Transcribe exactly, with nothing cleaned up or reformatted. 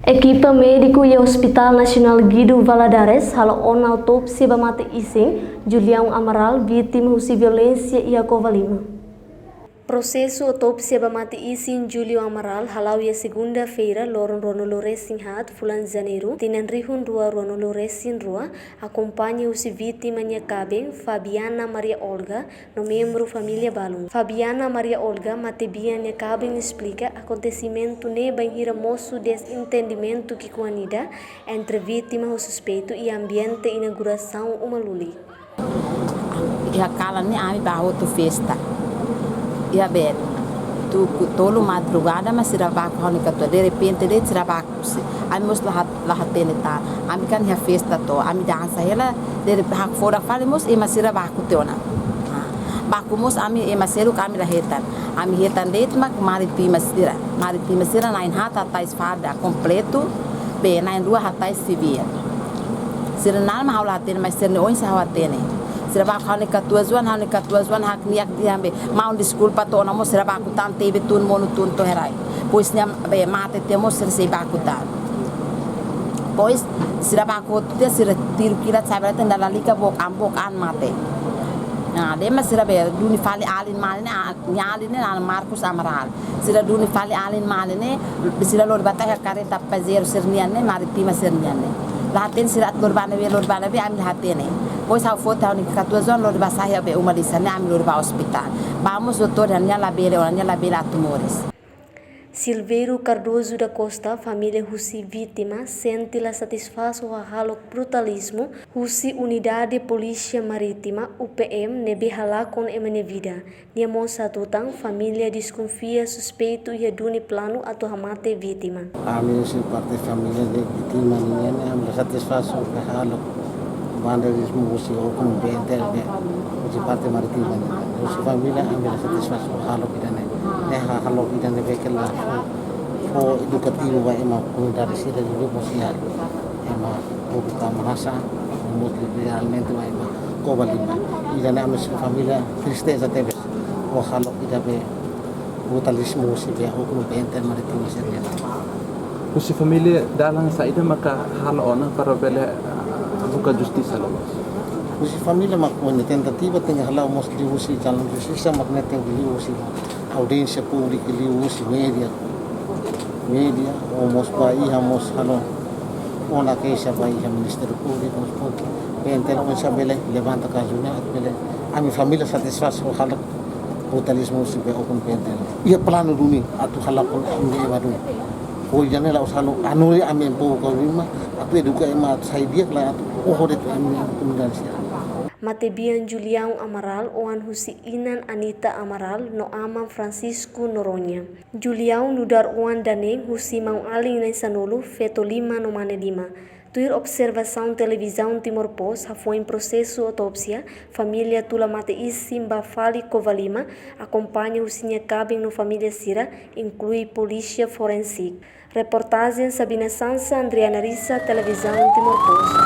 Ekipa médiku iha Hospital Nasionál Guido Valadares halo ona autópsia ba mate-isin Julião Amaral, vítima husi violénsia iha Covalima. Prosesu autópsia ba mate-isin Julio Amaral hala'o iha segunda-feira, loron ruanulu-resin-haat, fulan Janeiru, tinan rihun rua ruanulu-resin-rua, akompaña husi vítima nia kaben, Fabiana Maria Olga, no membru família balun. Fabiana Maria Olga, matebian nia kaben, esplika akontesimentu ne'e bainhira mosu dezentendimentu ki'ikoan ida entre vítima ho suspeitu iha ambiente inaugurasaun uma lulik. Iha kalan ne'e ami bá hotu festa. Iha be tuku tolu madrugada mak sira baku ha'u-nia katuas. De repente de'it sira baku se. Ami mós la hat-, la hatene tan. Ami kan iha festa to. Ami dansa hela, de repente hakfodak fali mós ema sira baku tiha ona. Ah, baku mós ami ema seluk ami la hetan. Ami hetan de'it mak maritima sira. Maritima sira na'in haat hatais farda kompletu, be na'in rua hatais sivíl. Sira-nia naran mak ha'u la hatene, mas sira-nia oin sei ha'u hatene. Sira baku ha'u-nia katuas oan, ha'u-nia katuas oan hakne'ak dehan be: "Maun, deskulpa, to'o ona mós sira baku tan, tebe tun, monu tun, to'o iha rai. Depois nia be mate tiha mós sira sei baku tan." Depois sira baku tiha, sira tiru kilat, sabe, la hatene, lalika book an, book an mate. Ah, dehan mak sira be duni fali alin mane ne'e, ah, nia alin ne'e naran Marcos Amaral. Sira duni fali alin mane ne'e, sira lori ba taiha kareta Pajero sira-nian ne'e, maritima sira-nian ne'e. La hatene sira atu lori ba ne'ebé, lori ba ne'ebé, ami la hatene. Depois ha'u foti ha'u-nia katuas oan lori ba sa'e iha be uma lisan ne'e, ami lori ba ospitál. Bá mós doutór dehan nia labele ona, nia labele atu moris. Silveiro Cardoso da Costa, família husi vítima, sente la satisfás ho hahalok brutalizmu husi Unidade Polísia Marítima, U P M, ne'ebé halakon ema nia vida. Nia mós hatutan, família deskonfia suspeitu iha duni planu atu hamate vítima. Ami husi parte família de vítima nian ne'e, ami la satisfás ho hahalok vandalizmu husi oknum B N T L B, husi parte marítima nian. Husi família ami la satisfás ho hahalok ida-ne'e. Ne'e hahalok ida-ne'ebé ke la fó edukativu ba ema komunidade sira, liuliu mós iha ema públiku Aman Hasan, mós realmente ba ema Covalima. Ida-ne'e ami husi família tristeza tebes ho hahalok ida be brutalizmu husi be oknum B N T L marítima sira-nian. Husi família dalan saida maka halo ona para bele, ah, buka justisa loloos? Husi família mak ne'e tentativa tenke hala'o mós liuhusi jalan justisa, mak ne'e tenke liuhusi audiénsia públika, liuhusi média. Média, ou mós ba iha mós halo ona keixa ba iha Ministériu Públiku, mós prontu. B N T L oinsá bele levanta kazu ne'e atu bele ami família satisfás ho hahalok brutalizmu husi be oknum B N T L. Iha planu duni atu halakon ami ema duni. Ho ida-ne'e la'ós halo, anu ami povu Covalima atu eduka ema atu sai di'ak, lae atu oho de'it ami komunidade sira. Matebian Julião Amaral, oan husi inan Anita Amaral no aman Francisco Noronha. Julião nu'udar oan danein husi maun-alin na'in-sanulu, feto lima no mane lima. Tuir observasaun Televizaun Timor Post, hafoin prosesu autópsia, família tula mate-isin bá fali Covalima, akompaña husi nia kaben no família sira, inklui polísia forensik. Reportajen Sabina Sansa, Andriana Rissa, Televizaun Timor Post.